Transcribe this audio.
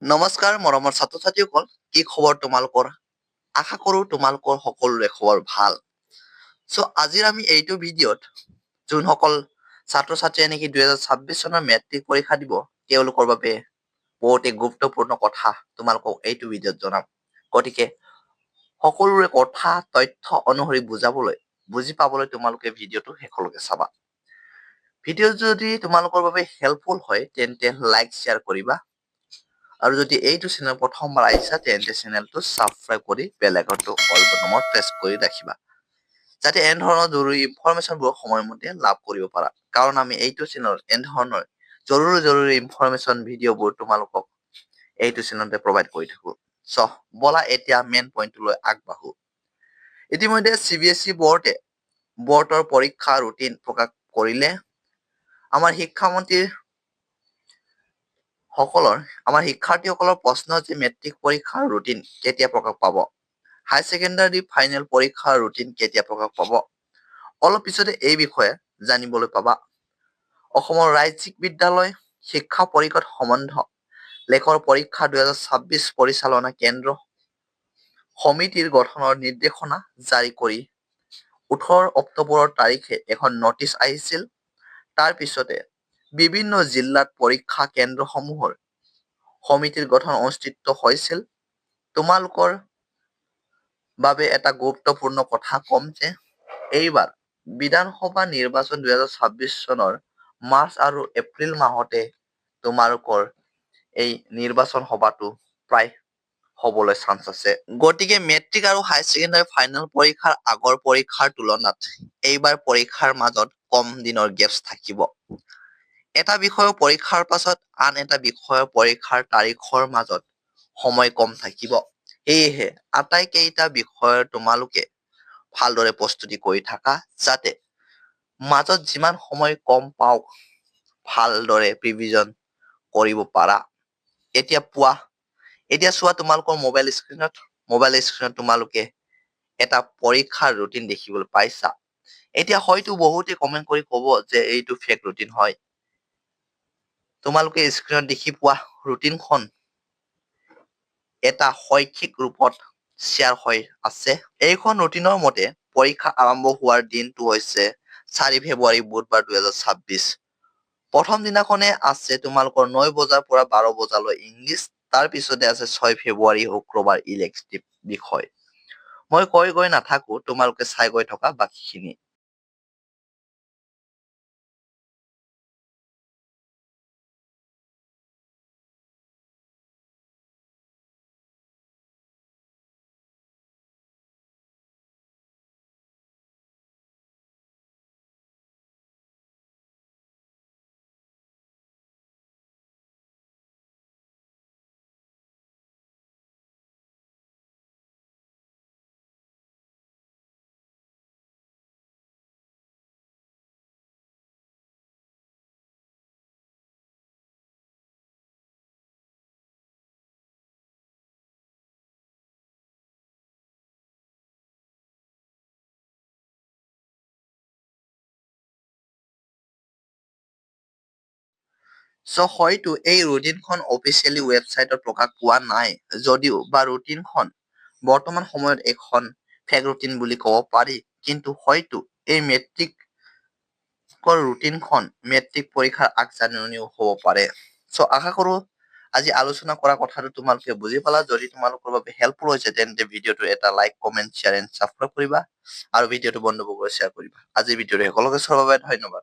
নমস্কাৰ মৰমৰ ছাত্ৰ ছাত্ৰীসকল, কি খবৰ তোমালোকৰ? আশা কৰোঁ তোমালোকৰ সকলোৰে খবৰ ভাল। চ' আজিৰ আমি এইটো ভিডিঅ'ত যোনসকল ছাত্ৰ ছাত্ৰীয়ে নেকি 2026 চনৰ মেট্ৰিক পৰীক্ষা দিব, তেওঁলোকৰ বাবে বহুতে গুৰুত্বপূৰ্ণ কথা তোমালোকক এইটো ভিডিঅ'ত জনাম। গতিকে সকলোৰে কথা তথ্য অনুসৰি বুজাবলৈ, বুজি পাবলৈ তোমালোকে ভিডিঅ'টো শেষলৈকে চাবা। ভিডিঅ' যদি তোমালোকৰ বাবে হেল্পফুল হয়, তেন্তে লাইক, শ্বেয়াৰ কৰিবা আৰু যদি এইটো চেনেল প্ৰথমবাৰ আহিছা, তেন্তে চেনেলটো ছাবস্ক্ৰাইব কৰি বেল আইকনটো অল বটনত প্ৰেছ কৰি ৰাখিবা, যাতে এনেধৰণৰ জৰুৰী ইনফৰমেশ্যনবোৰ সময়মতে লাভ কৰিব পাৰা। কাৰণ আমি এইটো চেনেলত এনেধৰণৰ জৰুৰী জৰুৰী ইনফৰমেশ্যন ভিডিঅ'বোৰ তোমালোকক এইটো চেনেলতে প্ৰভাইড কৰি থাকো। চ' ব'লা, এতিয়া মেইন পইণ্টটোলৈ আগবাঢ়ো। ইতিমধ্যে চিবিএছই বৰ্ডৰ পৰীক্ষা ৰুটিন প্ৰকাশ কৰিলে। আমাৰ শিক্ষামন্ত্ৰীৰ সকলৰ, আমাৰ শিক্ষাৰ্থীসকলৰ প্ৰশ্ন যে মেট্ৰিক পৰীক্ষাৰ ৰুটিন কেতিয়া প্ৰকাশ পাব, হাই ছেকেণ্ডাৰী ফাইনেল পৰীক্ষাৰ ৰুটিন কেতিয়া প্ৰকাশ পাব? অলপ পিছতে এই বিষয়ে জানিবলৈ পাবা। অসমৰ ৰাজ্যিক বিদ্যালয় শিক্ষা পৰিষদ সম্বন্ধ লেখৰ পৰীক্ষা 2026 পৰিচালনা কেন্দ্ৰ সমিতিৰ গঠনৰ নিৰ্দেশনা জাৰি কৰি 18 অক্টোবৰৰ তাৰিখে এখন নটিচ আহিছিল। তাৰ পিছতে বিভিন্ন জিলাত পৰীক্ষা কেন্দ্ৰসমূহৰ সমিতিৰ গঠন অনুষ্ঠিত হৈছিল। তোমালোকৰ বাবে এটা গুৰুত্বপূৰ্ণ কথা ক'ম যে এইবাৰ বিধানসভা নিৰ্বাচন 2026 চনৰ মাৰ্চ আৰু এপ্ৰিল মাহতে তোমালোকৰ এই নিৰ্বাচন সভাটো প্ৰায় হ'বলৈ চান্স আছে। গতিকে মেট্ৰিক আৰু হাই ছেকেণ্ডাৰী ফাইনেল পৰীক্ষাৰ আগৰ পৰীক্ষাৰ তুলনাত এইবাৰ পৰীক্ষাৰ মাজত কম দিনৰ গেপছ থাকিব। এটা বিষয়ৰ পৰীক্ষাৰ পাছত আন এটা বিষয়ৰ পৰীক্ষাৰ তাৰিখৰ মাজত সময় কম থাকিব। সেয়েহে আটাইকেইটা বিষয়ৰ তোমালোকে ভালদৰে প্ৰস্তুতি কৰি থাকা, যাতে মাজত যিমান সময় কম পাওক, ভালদৰে প্ৰিভিজন কৰিব পাৰা। এতিয়া চোৱা, তোমালোকৰ মোবাইল স্ক্ৰীণত তোমালোকে এটা পৰীক্ষাৰ ৰুটিন দেখিবলৈ পাইছা। এতিয়া হয়তো বহুতে কমেণ্ট কৰি ক'ব যে এইটো ফেক ৰুটিন হয়। তোমালোকে স্ক্ৰীণত দেখি পোৱা ৰুটিনখন এটা শৈক্ষিক ৰূপত শ্বেয়াৰ হৈ আছে। এইখন ৰুটিনৰ মতে পৰীক্ষা আৰম্ভ হোৱাৰ দিনটো হৈছে 4 ফেব্ৰুৱাৰী, বুধবাৰ, 2026। প্ৰথম দিনাখনে আছে তোমালোকৰ 9 বজাৰ পৰা 12 বজালৈ ইংলিছ। তাৰ পিছতে আছে 6 ফেব্ৰুৱাৰী, শুক্ৰবাৰ, ইলেক্টিভ বিষয়। মই কৈ গৈ নাথাকো, তোমালোকে চাই গৈ থকা বাকীখিনি। চ' হয়তো এই ৰুটিনখন অফিচিয়েলি ৱেবছাইটত প্ৰকাশ পোৱা নাই যদিও বা ৰুটিনখন বৰ্তমান সময়ত এখন ফেক ৰুটিন বুলি ক'ব পাৰি, কিন্তু হয়তো এই মেট্ৰিকৰ ৰুটিনখন মেট্ৰিক পৰীক্ষাৰ আগজাননীও হ'ব পাৰে। চ' আশা কৰোঁ আজি আলোচনা কৰা কথাটো তোমালোকে বুজি পালা। যদি তোমালোকৰ বাবে হেল্পফুল হৈছে, তেন্তে ভিডিঅ'টো এটা like, comment, share and subscribe কৰিবা আৰু ভিডিঅ'টো বন্ধুবৰ্গলৈ শ্বেয়াৰ কৰিবা। আজিৰ ভিডিঅ'টো সকলোকে চোৱাৰ বাবে ধন্যবাদ।